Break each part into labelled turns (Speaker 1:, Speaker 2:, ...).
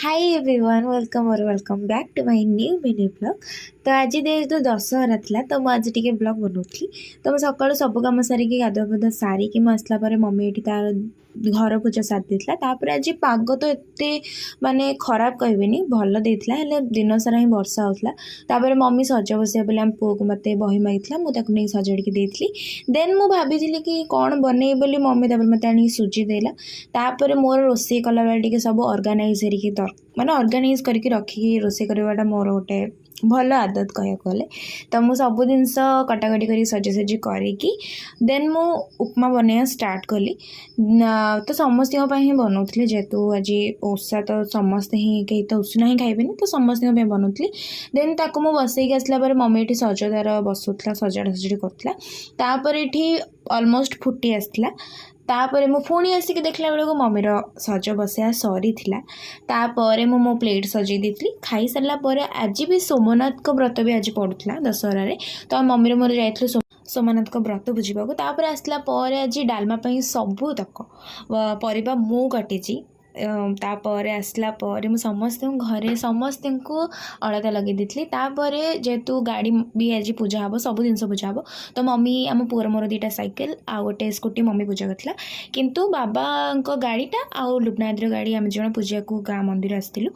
Speaker 1: Hi everyone, welcome or welcome back to my new mini vlog. ତ ଆଜି ଯେହେତୁ ଦଶହରା ଥିଲା, ତ ମୁଁ ଆଜି ଟିକେ ବ୍ଲଗ୍ ବନାଉଥିଲି। ତ ମୁଁ ସକାଳୁ ସବୁ କାମ ସାରିକି, ଗାଧୁଆ ପାଧୁଆ ସାରିକି ମୁଁ ଆସିଲା ପରେ ମମି ଏଠି ତାର ଘର ପୂଜା ସାରି ଦେଇଥିଲା। ତାପରେ ଆଜି ପାଗ ତ ଏତେ ମାନେ ଖରାପ କହିବିନି, ଭଲ ଦେଇଥିଲା, ହେଲେ ଦିନସାରା ହିଁ ବର୍ଷା ହେଉଥିଲା। ତାପରେ ମମି ସଜ ବସିବା ବୋଲି ଆମ ପୁଅକୁ ମୋତେ ବହି ମାଗିଥିଲା, ମୁଁ ତାକୁ ନେଇକି ସଜାଡ଼ିକି ଦେଇଥିଲି। ଦେନ୍ ମୁଁ ଭାବିଥିଲି କି କ'ଣ ବନେଇବି ବୋଲି, ମମି ତାପରେ ମୋତେ ଆଣିକି ସୁଜି ଦେଲା। ତାପରେ ମୋର ରୋଷେଇ କଲାବେଳେ ଟିକେ ସବୁ ଅର୍ଗାନାଇଜ୍ ହେରିକି ମାନେ ଅର୍ଗାନାଇଜ୍ କରିକି ରଖିକି ରୋଷେଇ କରିବାଟା ମୋର ଗୋଟେ ଭଲ ଆଦତ କହିବାକୁ ଗଲେ। ତ ମୁଁ ସବୁ ଜିନିଷ କଟାକଟି କରିକି, ସଜାସଜି କରିକି ଦେନ୍ ମୁଁ ଉପମା ବନେଇବା ଷ୍ଟାର୍ଟ କଲି। ତ ସମସ୍ତଙ୍କ ପାଇଁ ହିଁ ବନାଉଥିଲି, ଯେହେତୁ ଆଜି ଓଷା, ତ ସମସ୍ତେ ହିଁ, କେହି ତ ଉଷୁନା ହିଁ ଖାଇବେନି, ତ ସମସ୍ତଙ୍କ ପାଇଁ ବନାଉଥିଲି। ଦେନ୍ ତାକୁ ମୁଁ ବସେଇକି ଆସିଲା ପରେ ମମି ଏଠି ସଜ ତାର ବସଉଥିଲା, ସଜଡ଼ା ସଜଡ଼ି କରୁଥିଲା। ତାପରେ ଏଠି ଅଲମୋଷ୍ଟ ଫୁଟି ଆସିଥିଲା। ତାପରେ ମୁଁ ପୁଣି ଆସିକି ଦେଖିଲା ବେଳକୁ ମମିର ସଜ ବସେଇବା ସରିଥିଲା। ତାପରେ ମୁଁ ମୋ ପ୍ଲେଟ୍ ସଜେଇ ଦେଇଥିଲି। ଖାଇସାରିଲା ପରେ ଆଜି ବି ସୋମନାଥଙ୍କ ବ୍ରତ ବି ଆଜି ପଡ଼ୁଥିଲା ଦଶହରାରେ, ତ ମମିର ମୋର ଯାଇଥିଲୁ ସୋମନାଥଙ୍କ ବ୍ରତ ବୁଝିବାକୁ। ତାପରେ ଆସିଲା ପରେ ଆଜି ଡାଲମା ପାଇଁ ସବୁତକ ପରିବା ମୁଁ କାଟିଛି। ତାପରେ ଆସିଲା ପରେ ମୁଁ ସମସ୍ତଙ୍କୁ ଘରେ ସମସ୍ତଙ୍କୁ ଅଳତା ଲଗେଇ ଦେଇଥିଲି। ତାପରେ ଯେହେତୁ ଗାଡ଼ି ବି ଆଜି ପୂଜା ହେବ, ସବୁ ଜିନିଷ ପୂଜା ହେବ, ତ ମମି ଆମ ପୁଅର ମୋର ଦୁଇଟା ସାଇକେଲ ଆଉ ଗୋଟେ ସ୍କୁଟି ମମି ପୂଜା କରିଥିଲା। କିନ୍ତୁ ବାବାଙ୍କ ଗାଡ଼ିଟା ଆଉ ଲୁବ୍ନାଦିର ଗାଡ଼ି ଆମେ ଜଣ ପୂଜାକୁ ଗାଁ ମନ୍ଦିର ଆସିଥିଲୁ।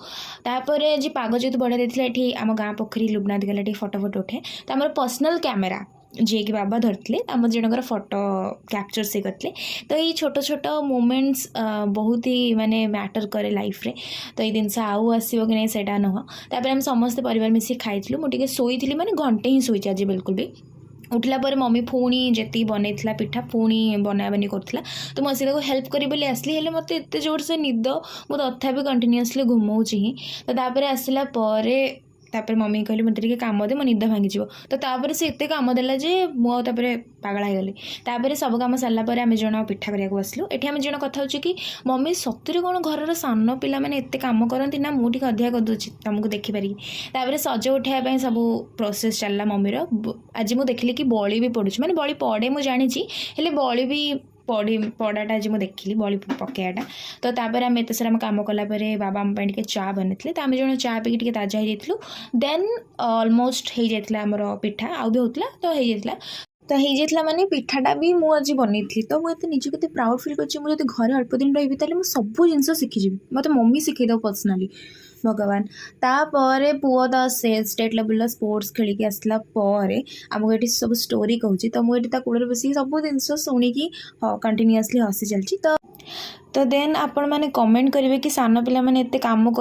Speaker 1: ତାପରେ ଆଜି ପାଗ ଯେହେତୁ ବଢ଼ିଆ ଦେଇଥିଲା, ଏଠି ଆମ ଗାଁ ପୋଖରୀ ଲୁବ୍ନାଦି ଗଲା ଟିକେ ଫଟୋ ଫଟୋ ଉଠେ। ତ ଆମର ପର୍ସନାଲ୍ କ୍ୟାମେରା ଯିଏକି ବାବା ଧରିଥିଲେ, ଆମ ଜଣଙ୍କର ଫଟୋ କ୍ୟାପଚର୍ ସେ କରିଥିଲେ। ତ ଏଇ ଛୋଟ ଛୋଟ ମୋମେଣ୍ଟସ୍ ବହୁତ ହି ମାନେ ମ୍ୟାଟର୍ କରେ ଲାଇଫ୍ରେ। ତ ଏଇ ଜିନିଷ ଆଉ ଆସିବ କି ନାହିଁ, ସେଇଟା ନୁହଁ। ତାପରେ ଆମେ ସମସ୍ତେ ପରିବାର ମିଶିକି ଖାଇଥିଲୁ। ମୁଁ ଟିକେ ଶୋଇଥିଲି, ମାନେ ଘଣ୍ଟେ ହିଁ ଶୋଇଛି ଆଜି ବିଲକୁଲ ବି। ଉଠିଲା ପରେ ମମି ପୁଣି ଯେତିକି ବନେଇଥିଲା ପିଠା ପୁଣି ବନାବନି କରୁଥିଲା, ତ ମୁଁ ଆସିକି ତାକୁ ହେଲ୍ପ କରିବି ବୋଲି ଆସିଲି। ହେଲେ ମୋତେ ଏତେ ଜୋରସେ ନିଦ, ମୁଁ ତଥାପି କଣ୍ଟିନ୍ୟୁଅସଲି ଘୁମଉଛି ହିଁ। ତ ତାପରେ ଆସିଲା ପରେ ତାପରେ ମମି କହିଲି, "ମୋତେ ଟିକେ କାମ ଦେ, ମୋ ନିଦ ଭାଙ୍ଗିଯିବ।" ତ ତାପରେ ସେ ଏତେ କାମ ଦେଲା ଯେ ମୁଁ ଆଉ ତାପରେ ପାଗଳା ହେଇଗଲି। ତାପରେ ସବୁ କାମ ସାରିଲା ପରେ ଆମେ ଜଣ ପିଠା କରିବାକୁ ବସିଲୁ। ଏଠି ଆମେ ଜଣ କଥା ହେଉଛୁ କି ମମି ସତରେ କ'ଣ ଘରର ସାନ ପିଲାମାନେ ଏତେ କାମ କରନ୍ତି, ନା ମୁଁ ଟିକେ ଅଧିକା କରିଦେଉଛି ତମକୁ ଦେଖିପାରିକି? ତାପରେ ସଜ ଉଠାଇବା ପାଇଁ ସବୁ ପ୍ରୋସେସ୍ ଚାଲିଲା ମମିର। ଆଜି ମୁଁ ଦେଖିଲି କି ବଳି ବି ପଡ଼ୁଛି। ମାନେ ବଳି ପଡ଼େ ମୁଁ ଜାଣିଛି, ହେଲେ ବଳି ବି ପଡ଼ି ପଡ଼ାଟା ଆଜି ମୁଁ ଦେଖିଲି, ବଳି ପକେଇବାଟା। ତ ତାପରେ ଆମେ ଏତେ ସାରା ଆମ କାମ କଲା ପରେ ବାବା ଆମ ପାଇଁ ଟିକେ ଚା ବନେଇଥିଲେ। ତ ଆମେ ଜଣ ଚା ପିଇକି ଟିକେ ତାଜା ହେଇଯାଇଥିଲୁ। ଦେନ୍ ଅଲମୋଷ୍ଟ ହେଇଯାଇଥିଲା ଆମର ପିଠା, ଆଉ ବି ହେଉଥିଲା, ତ ହେଇଯାଇଥିଲା। ତ ହେଇଯାଇଥିଲା ମାନେ ପିଠାଟା ବି ମୁଁ ଆଜି ବନେଇଥିଲି। ତ ମୁଁ ଏତେ ନିଜକୁ ଏତେ ପ୍ରାଉଡ଼ ଫିଲ୍ କରୁଛି। ମୁଁ ଯଦି ଘରେ ଅଳ୍ପ ଦିନ ରହିବି, ତାହେଲେ ମୁଁ ସବୁ ଜିନିଷ ଶିଖିଯିବି। ମୋତେ ମମି ଶିଖେଇଦେବ ପର୍ସନାଲି, ଭଗବାନ। ତାପରେ ପୁଅ ତ ସେ ଷ୍ଟେଟ୍ ଲେବୁଲ୍ର ସ୍ପୋର୍ଟସ୍ ଖେଳିକି ଆସିଲା ପରେ ଆମକୁ ଏଠି ସବୁ ଷ୍ଟୋରି କହୁଛି। ତ ମୁଁ ଏଠି ତା କୋଳରେ ବସିକି ସବୁ ଜିନିଷ ଶୁଣିକି କଣ୍ଟିନ୍ୟୁଅସଲି ହସି ଚାଲିଛି। ତ ଦେନ୍ ଆପଣମାନେ କମେଣ୍ଟ କରିବେ କି ସାନ ପିଲାମାନେ ଏତେ କାମ